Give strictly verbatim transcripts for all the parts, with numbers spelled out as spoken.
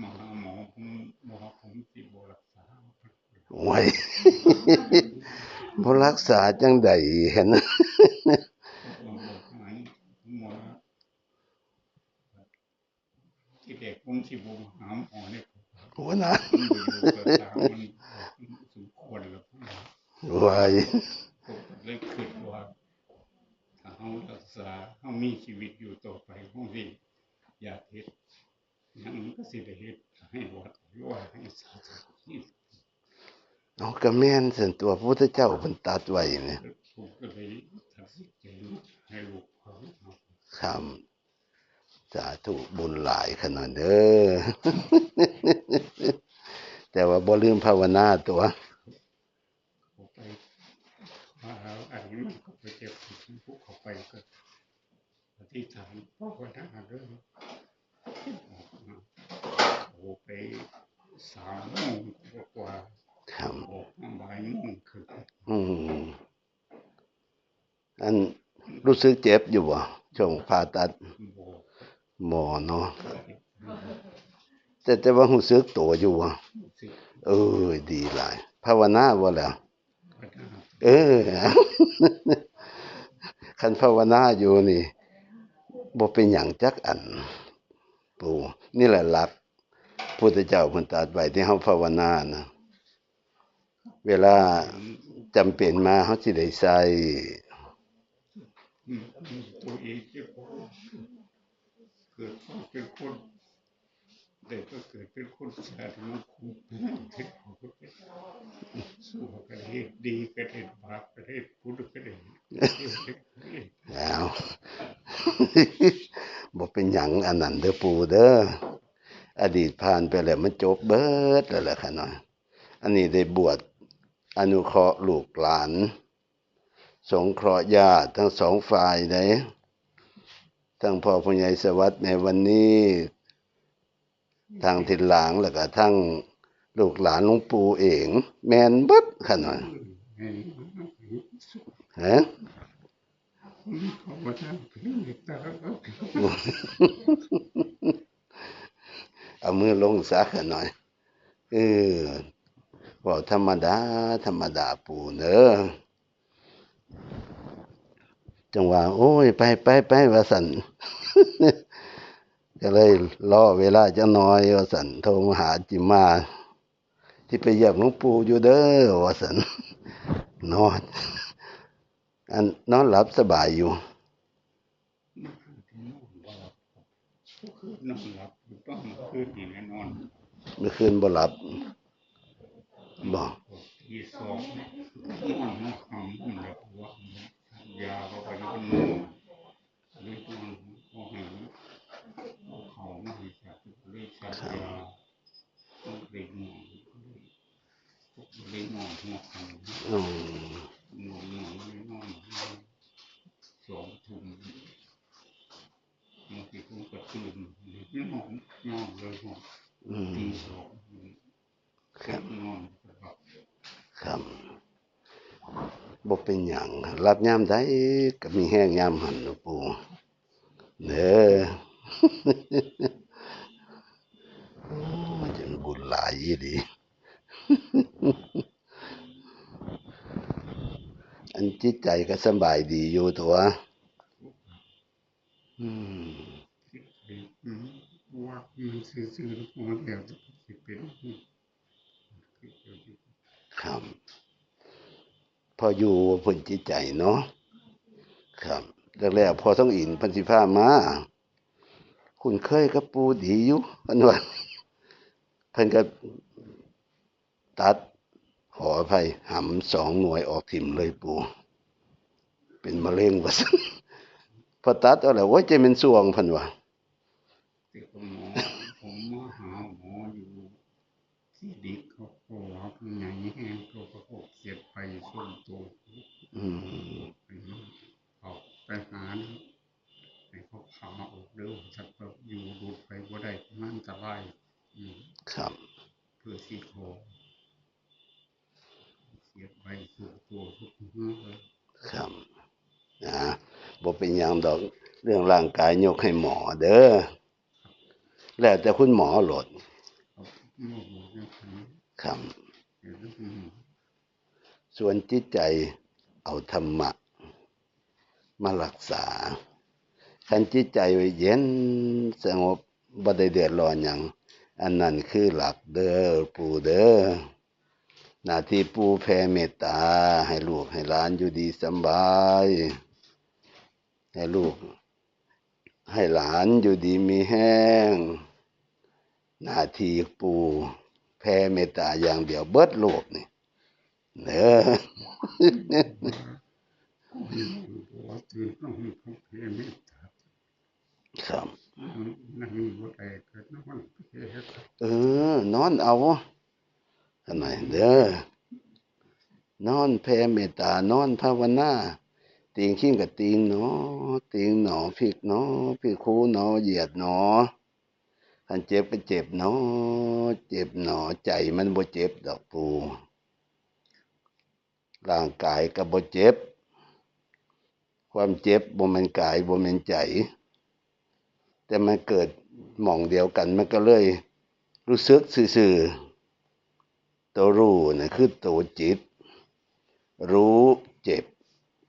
มาหาหมอ ผมบอกว่าผมสิบ่รักษา โอ้ย บ่รักษาจั่งใดหั้นนะ ผมบอกให้หมอ ทีแรกผมสิบ่หาหมอเนี่ย โอ้นะ ผมอยู่กับทางมันสมควรแล้ว โอ้ย ผมก็เลยคิดว่า ถ้าเฮารักษา เฮามีชีวิตอยู่ต่อไป เฮาสิอยากเฮ็ดหยัง มันก็สิได้เฮ็ดให้วัดหรือว่าให้ศาสนา เอา ก็แม่นซั่นตั๊ว พระพุทธเจ้าเพิ่นตรัสไว้นี่ ผมก็เลยตัดสินใจให้ลูกเขา ครับ สาธุ บุญหลายขนาดเด้อ แต่ว่าบ่ลืมภาวนาตั๊ว เขาไป มาหาอันนี้มันก็ไปเจ็บ พวกเขาไปก็อธิษฐานภาวนาเด้อ โอ้ ไปสามโมงกว่าๆ ครับ ออกมาบ่ายโมงครึ่ง อืม อัน รู้สึกเจ็บอยู่บ่ ช่วงผ่าตัด บ่ บ่เนาะ แต่ แต่ว่ารู้สึกตัวอยู่บ่ รู้สึก เออ ดีหลาย ภาวนาบ่แล้ว ภาวนา เออ คันภาวนาอยู่นี่ บ่เป็นหยังจักอัน ปู่ นี่แหละหลัก พุทธเจ้าเพิ่นตรัสไว้ที่เฮาภาวนานะ เวลาจำเป็นมาเฮาสิได้ใช้ อืม ตัวเองเจ้าของ เกิดมาเป็นคน ได้ก็เกิดเป็นคน ชาติมาคุก ชั่วก็ได้เฮ็ด ดีก็ได้เฮ็ด บาปก็ได้เฮ็ด บุญก็ได้เฮ็ด แล้ว บ่เป็นหยังอันนั้นเด้อปู่เด้อ อดีตผ่านไปแล้ว มันจบเบิดแล้วล่ะค่ะเนาะ อันนี้ได้บวชอนุเคราะห์ลูกหลาน สงเคราะห์ญาติทั้งสองฝ่ายเด้ ทั้งพ่อผู้ใหญ่สวัสดิ์ แม่วันนี้ ทางทินหลาง แล้วก็ทั้งลูกหลานหลวงปู่เอง แม่นเบิดขนาด ฮะ เขาว่าทางเพิ่นเมตตา เอามือลงซะขนาด เออ เว้าธรรมดา ธรรมดาปู่เด้อ จังว่า โอ้ย ไป ไป ไป ว่าซั่น ก็เลยรอเวลาจักหน่อย ว่าซั่น โทรมาหาจิมมา ที่ไปเยี่ยมหลวงปู่อยู่เด้อ ว่าซั่น นอน อัน นอนหลับสบายอยู่ เมื่อคืนนอนหลับอยู่ ต้องเมื่อคืนนี่แน่นอน เมื่อคืนบ่หลับ บ่ ตีสอง นอนหัวค่ำ นอนหลับ ว่ายาเข้าไป มันนอน เลยนอน พอให้เอาเข้ามาให้ฉัน เลยฉันยา มันเลยง่วง เลยง่วงหัวค่ำ อืม ง่วง ง่วง เลยนอน สองทุ่ม บางทีผมก็ตื่น นอน นอนเลย อืม ตีสอง ครับ นอน ครับ บ่เป็นหยัง หลับยามใดก็มีแฮงยามหั้นเนาะปู่ เด้อ โอ้ย จังบุญหลายอีหลี อันจิตใจก็สำบายดีอยู่ตั๊ว อืม อืม ว่ามันซื่อๆ แล้วมันแล้วแต่สิเป็น ครับ พออยู่เพิ่นจิตใจเนาะ ครับ แรกๆ พอทองอินเพิ่นสิพามา คุ้นเคยกับปู่ดีอยู่ เพิ่นว่า เพิ่นก็ตัด ขออภัย หำสองหน่วยออกถิ่มเลยปู่ เป็นมะเร็งว่าซั่น พอตัดเอาแล้ว โอ้ย ใจเป็นส่วง เพิ่นว่า แต่คุณหมอ ผมมาหาหมออยู่ ที่ดิกเขาก็ว่ามันใหญ่แฮง เขาก็เขียนไปส่งตัว อืม เขาไปหา ให้เขาผ่าออกเด้อ ถ้าอยู่ดูดไปบ่ได้ มันอันตราย อืม ครับ เพื่อสิขอ เขียนไปส่งตัวทุกมื้อเลย ครับ นะ บ่เป็นหยังดอก เรื่องร่างกายยกให้หมอเด้อ แล้วแต่คุณหมอโลด ครับ ส่วนจิตใจเอาธรรมะมารักษา คันจิตใจเย็นสงบ บ่ได้เดือดร้อนหยัง อันนั้นคือหลักเด้อปู่เด้อ หน้าที่ปู่แผ่เมตตาให้ลูกให้หลานอยู่ดีสำบาย ให้ลูกให้หลานอยู่ดีมีแฮง หน้าที่ปู่แผ่เมตตาอย่างเดียวเบิดโลกนี่ เด้อ ครับ นั่งบ่ได้ก็นอน เออ นอนเอา อันไหนเด้อ นอนแผ่เมตตา นอนภาวนา ตีงคิงก็ตีงหนอ ตีงหนอ พลิกหนอ พลิกคูหนอ เหยียดหนอ คันเจ็บก็เจ็บหนอ เจ็บหนอ ใจมันบ่เจ็บดอกปู่ ร่างกายก็บ่เจ็บ ความเจ็บบ่แม่นกาย บ่แม่นใจ แต่มันเกิดหม่องเดียวกัน มันก็เลยรู้สึกซื่อๆ ตัวรู้น่ะคือตัวจิต รู้เจ็บ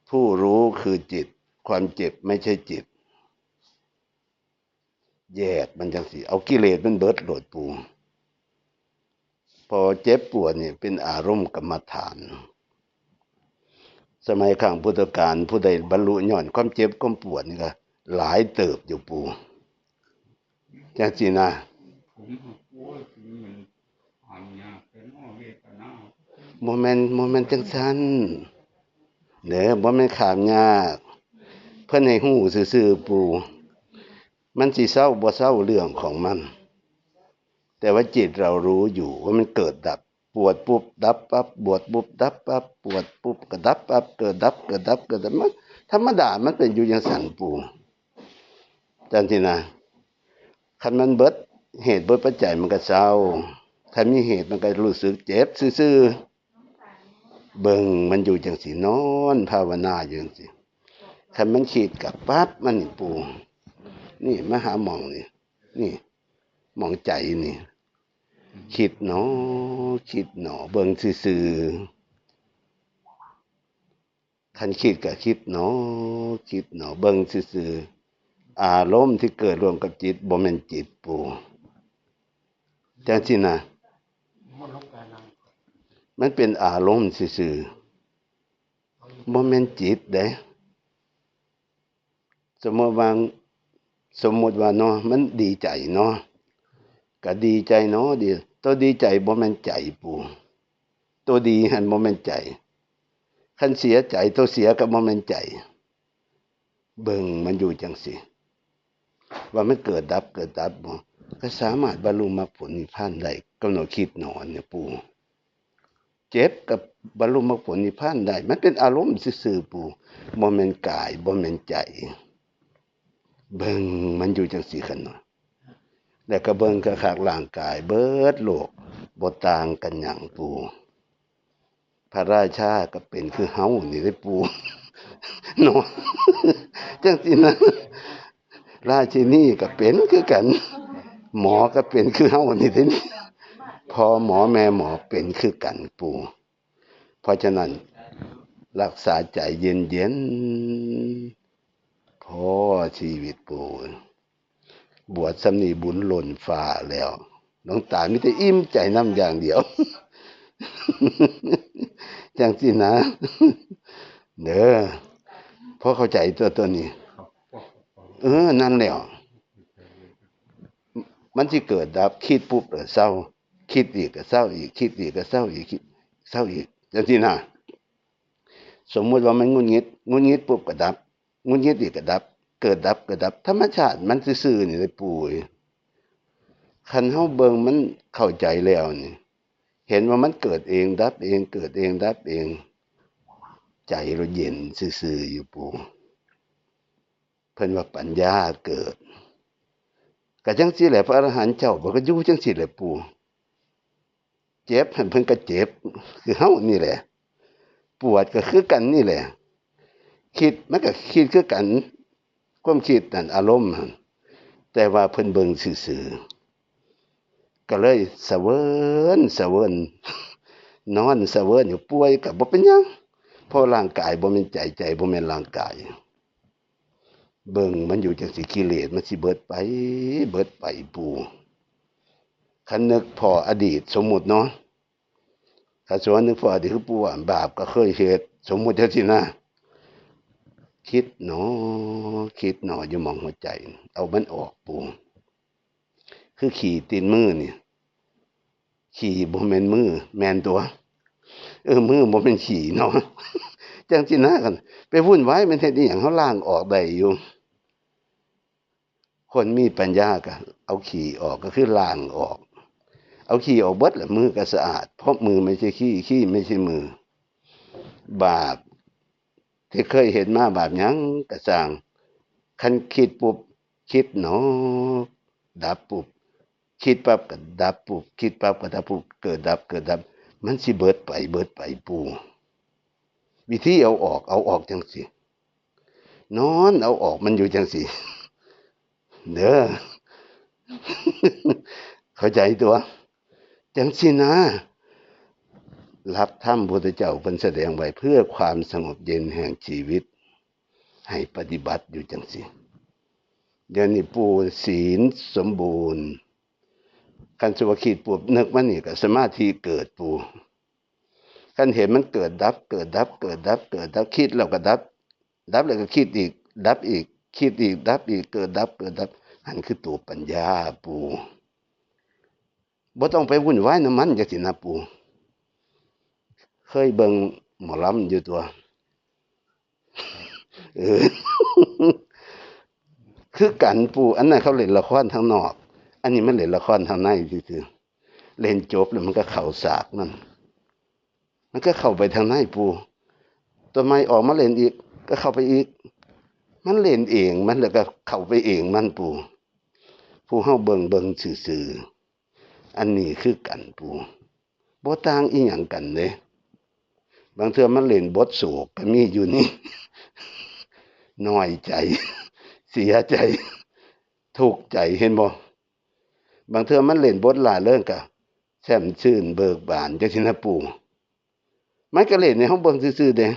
ผู้รู้คือจิต ความเจ็บไม่ใช่จิต แยกมันจังซี่ เอากิเลสมันเบิดโลดปู่ พอเจ็บปวดนี่เป็นอารมณ์กรรมฐาน สมัยครั้งพุทธกาล ผู้ใดบรรลุย้อนความเจ็บความปวดนี่ก็หลายเติบอยู่ปู่ จังซี่นะ บ่แม่น บ่แม่นจังซั่นเด้อ บ่แม่นข้ามยาก เพิ่นให้ฮู้ซื่อๆ ปู่ มันสิเซาบ่เซาเรื่องของมัน แต่ว่าจิตเรารู้อยู่ว่ามันเกิดดับ ปวดปุ๊บดับปั๊บ ปวดปุ๊บดับปั๊บ ปวดปุ๊บก็ดับปั๊บ เกิดดับ เกิดดับ เกิดดับ มันธรรมดา มันเป็นอยู่จังซั่นปู่ จังซี่นะ คันมันเบิดเหตุเบิดปัจจัยมันก็เซา คันมีเหตุมันก็รู้สึกเจ็บซื่อๆ เบิ่งมันอยู่จังซี่ นอนภาวนาอยู่จังซี่ คันมันคิดก็ปั๊บมานี่ปู่ นี่มาหาหม่องนี่ นี่หม่องใจนี่ คิดหนอ คิดหนอ เบิ่งซื่อๆ คันคิดก็คิดหนอ คิดหนอ เบิ่งซื่อๆ อารมณ์ที่เกิดร่วมกับจิตบ่แม่นจิตปู่ จังซี่นะ มันเป็นอารมณ์ซื่อๆ บ่แม่นจิตเด้ สมมติว่า สมมติว่าเนาะ มันดีใจเนาะ ก็ดีใจเนาะ ดี ตัวดีใจบ่แม่นใจปู่ ตัวดีหั่นบ่แม่นใจ คันเสียใจ ตัวเสียก็บ่แม่นใจ เบิ่งมันอยู่จังซี่ ว่ามันเกิดดับ เกิดดับบ่ ก็สามารถบรรลุมรรคผลนิพพานได้ กำหนดคิดหนอเนี่ยปู่ เจ็บกับบรรลุมรรคผลนิพพานได้ มันเป็นอารมณ์ซื่อๆปู่ บ่แม่นกาย บ่แม่นใจ เบิ่งมันอยู่จังซี่คันเนาะ แล้วก็เบิ่งคักๆร่างกายเบิดโลก บ่ต่างกันหยังปู่ พระราชาก็เป็นคือเฮานี่เด้ปู่ เนาะ จังซี่นะ ราชินีก็เป็นคือกัน หมอก็เป็นคือเฮานี่เด้ พ่อหมอแม่หมอเป็นคือกันปู่ เพราะฉะนั้น รักษาใจเย็นๆ พอชีวิตปู่ บวชส่ำนี้บุญล้นฟ้าแล้ว หลวงตามีแต่อิ่มใจนำอย่างเดียว จังซี่นะ เด้อ พอเข้าใจตัว ตัวนี้ เออ นั่นแหละ มันสิเกิดดับ คิดปุ๊บก็เซา คิดอีกก็เซาอีก คิดอีกก็เซาอีก คิด เซาอีก จังซี่นะ สมมุติว่ามันหงุดหงิด หงุดหงิดปุ๊บก็ดับ หงุดหงิดอีกก็ดับ เกิดดับ เกิดดับ ธรรมชาติมันซื่อๆ นี่เลยปู่ คันเฮาเบิ่งมันเข้าใจแล้วนี่ เห็นว่ามันเกิดเองดับเอง เกิดเองดับเอง ใจเราเย็นซื่อๆ อยู่ปู่ เพิ่นว่าปัญญาเกิด ก็จังซี่แหละ พระอรหันต์เจ้าเพิ่นก็อยู่จังซี่แหละปู่ เจ็บหั่นเพิ่นก็เจ็บ คือเฮานี่แหละ ปวดก็คือกันนี่แหละ คิดมันก็คิดคือกัน ความคิดนั่นอารมณ์หั่น แต่ว่าเพิ่นเบิ่งซื่อ ก็เลยสะเวินสะเวิน นอนสะเวินอยู่ ป่วยก็บ่เป็นหยัง เพราะร่างกายบ่แม่นใจ ใจบ่แม่นร่างกาย เบิ่งมันอยู่จั่งซี้ กิเลสมันสิเบิดไป เบิดไปปู่ คันนึกพ้ออดีต สมมุติเนาะ คันสมมุตินึกพ้ออดีต คือปู่ว่าบาปก็เคยเฮ็ด สมมุติจั่งซี้นะ คิดหนอ คิดหนอ อยู่หม่องหัวใจ เอามันออกปู่ คือขี้ติดมือนี่ ขี้บ่แม่นมือ แม่นตัว เออ มือบ่แม่นขี้เนาะ จั่งซี้นะ คันไปวุ่นวายมันเฮ็ดอีหยัง เฮาล้างออกได้อยู่ คนมีปัญญาก็เอาขี้ออก ก็คือล้างออก เอาขี้ออกเบิดแล้ว มือก็สะอาด เพราะมือไม่ใช่ขี้ ขี้ไม่ใช่มือ บาปที่เคยเฮ็ดมา บาปหยังก็ซ่าง คันคิดปุ๊บ คิดหนอ ดับปุ๊บ คิดปั๊บก็ดับปุ๊บ คิดปั๊บก็ดับปุ๊บ เกิดดับ เกิดดับ มันสิเบิดไป เบิดไปปู่ วิธีเอาออก เอาออกจั่งซี้ นอนเอาออกมันอยู่จั่งซี้ เด้อ เข้าใจตัว จั่งซี้นะ หลักธรรมพุทธเจ้าเพิ่นแสดงไว้เพื่อความสงบเย็นแห่งชีวิต ให้ปฏิบัติอยู่จั่งซี้ เดี๋ยวนี้ปู่ศีลสมบูรณ์ คันสิว่าคิดปุ๊บ นึกมานี่ก็สมาธิเกิดปู่ คันเห็นมันเกิดดับ เกิดดับ เกิดดับ เกิดดับ คิดแล้วก็ดับ ดับแล้วก็คิดอีก ดับอีก คิดอีก ดับอีก เกิดดับ เกิดดับ หั้นคือตัวปัญญาปู่ บ่ต้องไปวุ่นวายนำมันจั่งซี้นะปู่ เคยเบิ่งหมอลำอยู่ตัว เออ คือกันปู่ อันนั้นเขาเล่นละครทางนอก อันนี้มันเล่นละครทางในซื่อๆ เล่นจบแล้วมันก็เข้าฉากมัน มันก็เข้าไปทางในปู่ ตัวใหม่ออกมาเล่นอีก ก็เข้าไปอีก มันเล่นเองมันแล้วก็เข้าไปเองมันปู่ ผู้เฮาเบิ่งเบิ่งซื่อๆ อันนี้คือกันปู่ บ่ต่างอีหยังกันเด้ บางเทื่อมันเล่นบทโศกก็มีอยู่นี่ น้อยใจ เสียใจ ทุกข์ใจ เห็นบ่ บางเทื่อมันเล่นบทร่าเริงก็แช่มชื่นเบิกบานจั่งซี้นะปู่ มันก็เล่นให้เฮาเบิ่งซื่อๆเด้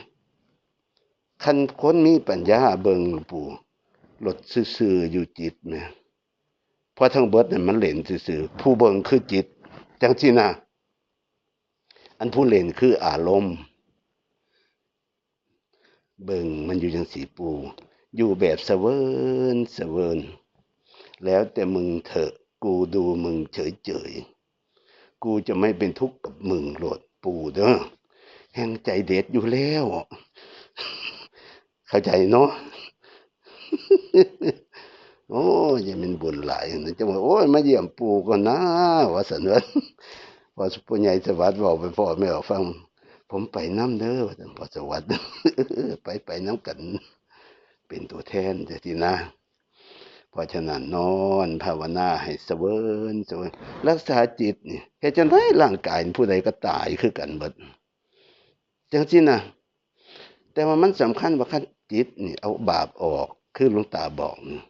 คันคนมีปัญญาเบิ่งปู่ โลดซื่อๆอยู่จิตแหม เพราะทั้งเบิดนั่นมันเล่นซื่อๆ ผู้เบิ่งคือจิต จั่งซี้นะ อันผู้เล่นคืออารมณ์ เบิ่งมันอยู่จั่งซี้ปู่ อยู่แบบสะเวินสะเวิน แล้วแต่มึงเถอะ กูดูมึงเฉยๆ กูจะไม่เป็นทุกข์กับมึงโลดปู่เด้อ แฮ่งใจเด็ดอยู่แล้ว เข้าใจเนาะ โอ้ย อย่าแม่นบุญหลายนะ จั่งว่า โอ้ย มาเยี่ยมปู่ก่อนนะ ว่าซั่นว่า พอผู้ใหญ่สวัสดิ์เว้าไปพ่อแม่ฟัง ผมไปนำเด้อ ว่าซั่น พ่อสวัสดิ์ ไป ไปนำกัน เป็นตัวแทนจั่งซี้นะ เพราะฉะนั้นนอนภาวนาให้สะเวินสะเวิน รักษาจิตนี่ เฮ็ดจั่งใดร่างกายผู้ใดก็ตายคือกันเบิด จั่งซี้นะ แต่ว่ามันสำคัญว่าคันจิตนี่เอาบาปออก คือหลวงตาบอกนี่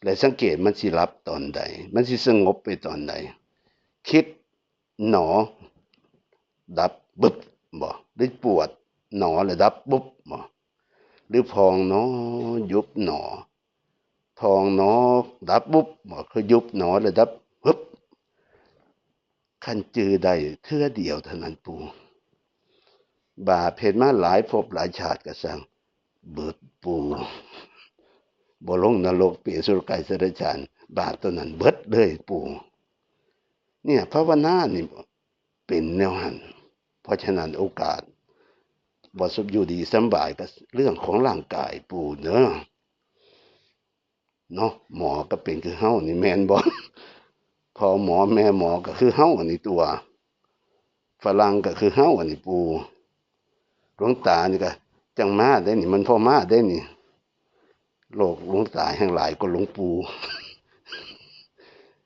และสังเกตมันสิหลับตอนใด มันสิสงบไปตอนใด คิดหนอ ดับบึบบ่ หรือปวดหนอแล้วดับบุบบ่ หรือพองหนอ ยุบหนอ พองหนอ ดับบุบบ่ คือยุบหนอแล้วดับบึบ คันจื่อได้เทื่อเดียวเท่านั้นปู่ บาปเฮ็ดมาหลายภพหลายชาติก็ซ่าง เบิดปู่ บ่ลงนรกเปรตอสุรกายสัตว์เดรัจฉาน บาปตัวนั้นเบิดเลยปู่ เนี่ย ภาวนานี่เป็นแนวหั้น เพราะฉะนั้นโอกาส บ่สุขอยู่ดีสำบายก็เรื่องของร่างกายปู่เด้อ เนาะ หมอก็เป็นคือเฮานี่แม่นบ่ พ่อหมอแม่หมอก็คือเฮานี่ตัว ฝรั่งก็คือเฮานี่ปู่ หลวงตานี่ก็จั่งมาเด้นี่ มันพอมาเด้นี่ โรคหลวงตาแฮ่งหลายกว่าหลวงปู่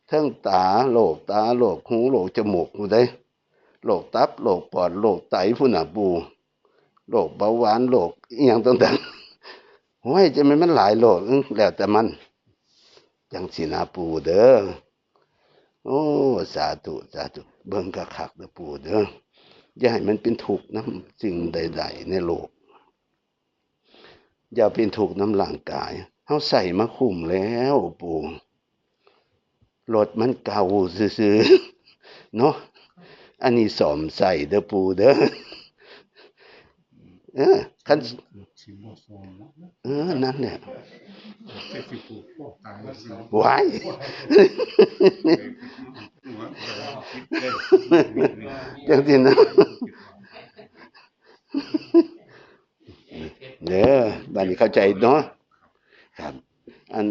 เทิงตา โรคตา โรคหู โรคจมูกพู้นเด้ โรคตับ โรคปอด โรคไตพู้นน่ะปู่ โรคเบาหวาน โรคอิหยังต่างๆ โอ้ย จั่งแม่นมันหลายโรค อื้อ แล้วแต่มัน จั่งซี้นะปู่เด้อ โอ้ สาธุ สาธุ เบิ่งคักๆ เด้อปู่เด้อ อย่าให้มันเป็นทุกข์นำสิ่งใดๆ ในโลก อย่าเป็นทุกข์นำร่างกาย เฮาใช้มาคุ้มแล้วปู่ รถมันเก่าซื่อๆ เนาะ อันนี้ซ่อมใช้เด้อปู่เด้อ เออ คัน สิบ่ซ่อมแล้ว เออ นั่นแหละ แต่สิปลูกพวกตายแล้วสิ ว้าย หัวใจคิดเลย จังซี่นะ เด้อ บัดนี้เข้าใจเนาะ ครับ อัน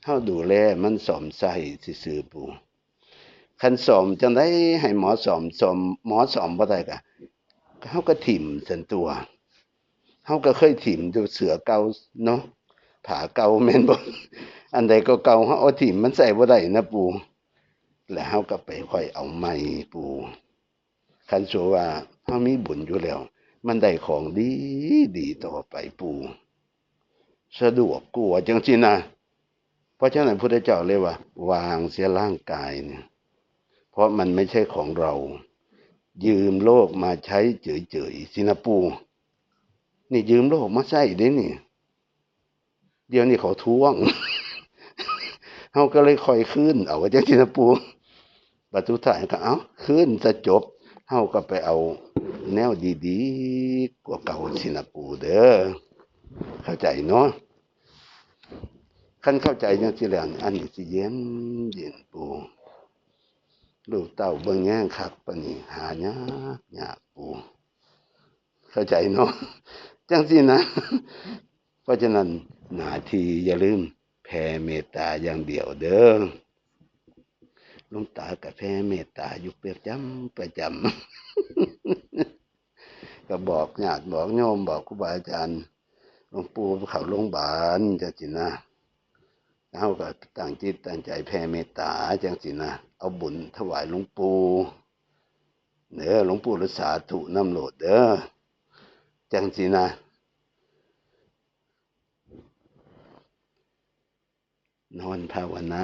เฮาดูแลมันซ่อมใช้ซื่อๆ ปู่ คันซ่อมจังใด๋ให้หมอซ่อม ซ่อม หมอซ่อมบ่ได้กะ เฮาก็ถิ่มซั่นตั่ว เฮาก็เคยถิ่มอยู่เสื้อเก่าเนาะ ผ้าเก่าแม่นบ่ อันใดก็เก่า เฮาเอาถิ่มมันใช้บ่ได้นะปู่ แล้วเฮาก็ไปค่อยเอาใหม่ปู่ คันสมมุติว่าเฮามีบุญอยู่แล้ว มันได้ของดี ดีต่อไปปู่ สะดวกกว่าจังซี่นะ เพราะฉะนั้นพุทธเจ้าเลยว่า วางเสียร่างกายเนี่ย เพราะมันไม่ใช่ของเรา ยืมโลกมาใช้เฉยๆ สินะปู่ นี่ยืมโลกมาใช้เด้นี่ เดี๋ยวนี้เขาทวง เฮาก็เลยค่อยคืนเอาจังซี่นะปู่ บัดสุดท้ายก็ เอ้า คืนซะจบ เฮาก็ไปเอาแนวดีๆ กว่าเก่าสินะปู่เด้อ เข้าใจเนาะ คันเข้าใจจังซี่แล้ว อันนี้สิเย็นเย็นปู่ ลูกเต้าเบิ่งแยงคักปานนี้ หายากยากปู่ เข้าใจเนาะ จังซี่นะ เพราะฉะนั้นหน้าที่อย่าลืมแผ่เมตตาอย่างเดียวเด้อ หลวงตาก็แผ่เมตตาอยู่ประจำประจำ ก็บอกญาติบอกโยมบอกครูบาอาจารย์ หลวงปู่เข้าโรงบาลจังซี่นะ เฮาก็ตั้งจิตตั้งใจแผ่เมตตาจังซี่นะ เอาบุญถวายหลวงปู่ เด้อ หลวงปู่ละสาธุนำโลดเด้อ จังซี่นะ นอนภาวนา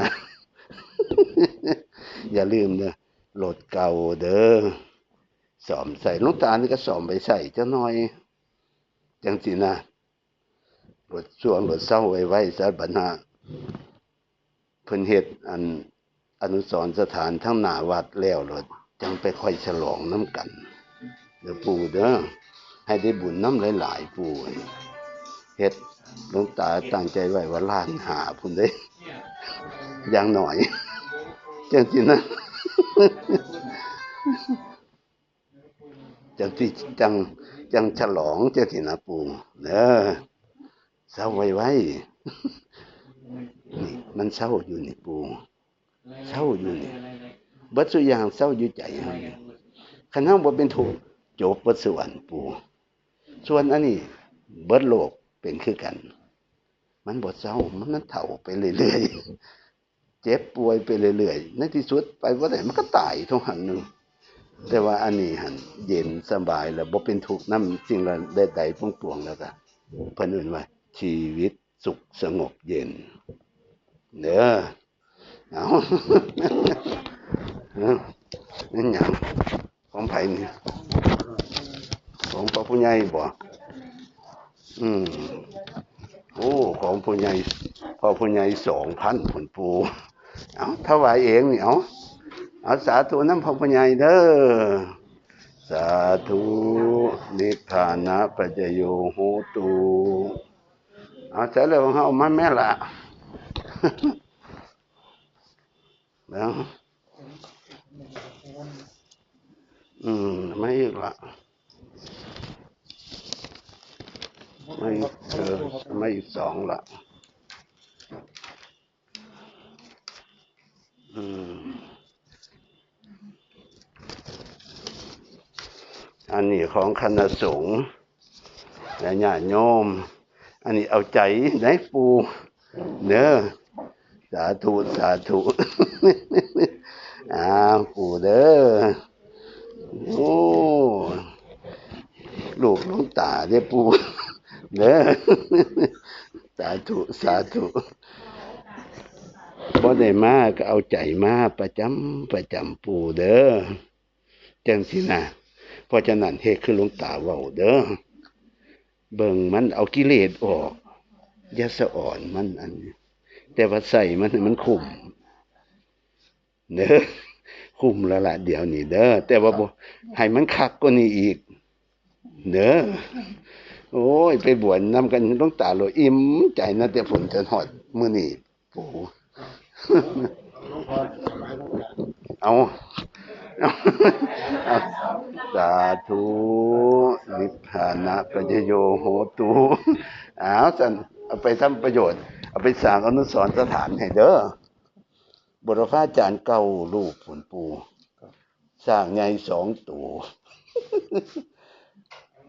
อย่าลืมเด้อ รถเก่าเด้อ ซ่อมใช้ หลวงตานี่ก็ซ่อมไปใช้จักหน่อย จังซี่นะ รถซ่วงรถเซาไวๆ ซะบัดหา เพิ่นเฮ็ดอันอนุสรณ์สถานทางหน้าวัดแล้ว แล้วจังไปค่อยฉลองนำกัน เด้อปู่เด้อ ให้ได้บุญนำหลายๆ ปู่ เฮ็ด หลวงตาตั้งใจไว้ว่าล้านห้าพุ้นเด้ อย่างน้อย จังซี่นะ จังสิ จัง จังฉลองจังสินะปู่ เด้อ เซาไวๆ นี่ มันเซาอยู่นี่ปู่ เซาอยู่นี่ เบิดซุอย่างเซาอยู่ใจเฮานี่ คันเฮาบ่เป็นทุกข์ จบเบิดซุอันปู่ ส่วนอันนี้ เบิดโลกเป็นคือกัน มันบ่เซา มัน มันเฒ่าไปเรื่อยๆ เจ็บป่วยไปเรื่อยๆ ในที่สุดไปบ่ได้ มันก็ตายเท่าหั้นหนึ่ง แต่ว่าอันนี้หั่นเย็นสบายแล้ว บ่เป็นทุกข์นำสิ่งใดๆ ปวงๆ แล้วก็ เพิ่นเอิ้นว่าชีวิตสุขสงบเย็น เด้อ เอา เอ้า แม่นหยัง ของไผนี่ ของพ่อผู้ใหญ่บ่ อืม โอ้ ของผู้ใหญ่ พ่อผู้ใหญ่สองพันพุ้นปู่ เอา ถวายเองนี่ เอา เอา สาธุนำพ่อผู้ใหญ่เด้อ สาธุ นิพพานะปัจจโยโหตุ เอา ใส่แล้วเฮาเอามาแม่ละ แล้ว อืม มาอีกละ มาอีก เออ มาอีกสองละ อืม อันนี้ของคณะสงฆ์และญาติโยม อันนี้เอาใจได้ปู่เด้อ สาธุ สาธุ อ่า ปู่เด้อ โอ้ ลูกหลวงตาเด้อปู่เด้อ สาธุ สาธุ บ่ได้มาก็เอาใจมาประจำประจำปู่เด้อ จังซี่นะ เพราะฉะนั้นเฮ็ดคือหลวงตาเว้าเด้อ เบิ่งมันเอากิเลสออก อย่าสะอ่อนมันอันนี้ แต่ว่าใส่มันให้มันคุ้ม เด้อ คุ้มแล้วล่ะเดี๋ยวนี้เด้อ แต่ว่าบ่ ให้มันคักกว่านี้อีก เด้อ โอ้ย ไปบวชนำกันหลวงตาโลด อิ่มใจนะ แต่ฝนจะฮอดมื้อนี้ ปู่ เอา เอา สาธุ นิพพานะปัจจโยโหตุ เอาซั่น เอาไปทำประโยชน์ เอาไปสร้างอนุสรณ์สถานให้เด้อ บุรพาจารย์เก้ารูปพุ้นปู่ สร้างใหญ่สองตัว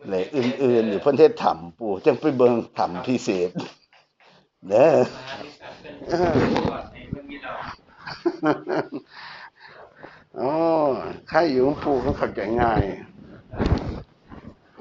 และอื่นๆ อยู่เพิ่นเฮ็ดถ้ำปู่ จังไปเบิ่งถ้ำพิเศษ เด้อ โอ้ ใครอยู่ปู่ก็เข้าใจง่าย